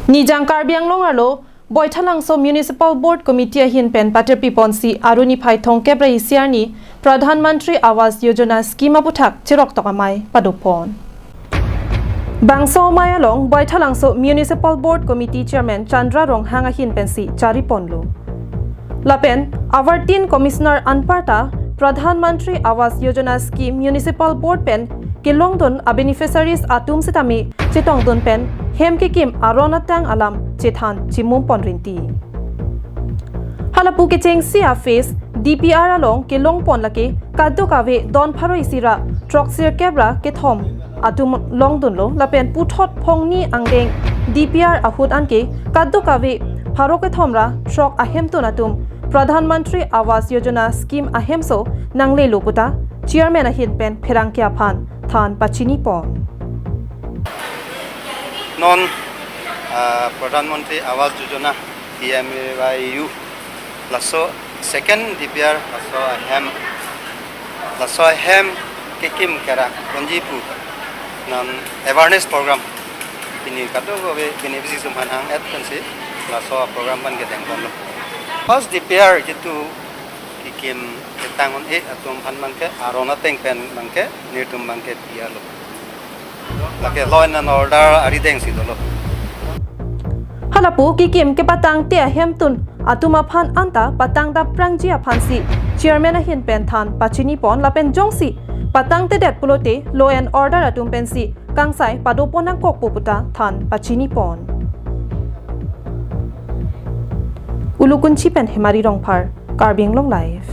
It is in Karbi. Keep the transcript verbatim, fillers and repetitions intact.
Nijang Karbi Anglong arlo Baithalangso Municipal Board Committee ahin pen patirpi ponsi Aru niphai thomkep ra isi arni Pradhan Mantri Awas Yojana scheme aputhak cheroktok amei padopon. Bangso amei along Baithalangso Municipal Board Committee Chairman Chandra Ronghang ahin pensi chariponlo. Lapen awartin Commissioner anparta Pradhan Mantri Awas Yojana scheme Municipal Board pen kelongdun a beneficiaries atum sitame chetongdun pen hem kekim aron atang alam chethan chimum pon rinti. Halapu kechengsi a phase D P R along kelongpon lake kadokave don pharo isi ra throksirkep ra kethom atum longdunlo lapen puthot phongni angdeng D P R ahut anke kadokave pharo kethom ra throk ahemtun atum Pradhan Mantri Awas Yojana scheme ahemso nanglelo puta Chairman ahin pen pherangke aphan than pachinipon. Non ah, Pradhan Mantri Awas Yojana P M A Y U laso second D P R laso ahem laso ahem kekim kerak ponji pu non awareness program pini kadokave beneficiaries atum aphan hang-et pensi laso program aphan kedengponlo. First D P R jitu kekim ketang un-e atum aphan abangke aron ateng pen abangke nelitum abangke P R lo. Lake law and order arideng si dolo. Halapu kekim kepatangte ahemtun atum aphan anta patang dap prangji aphansi Chairman ahin pen than pachinipon lapen jongsi patangtedet pulote law and order atum pensi kangsai padopon nangkokpo puta than pachinipon. Ulukunchi pen Hemari Rongphar, Karbi Anglong Live.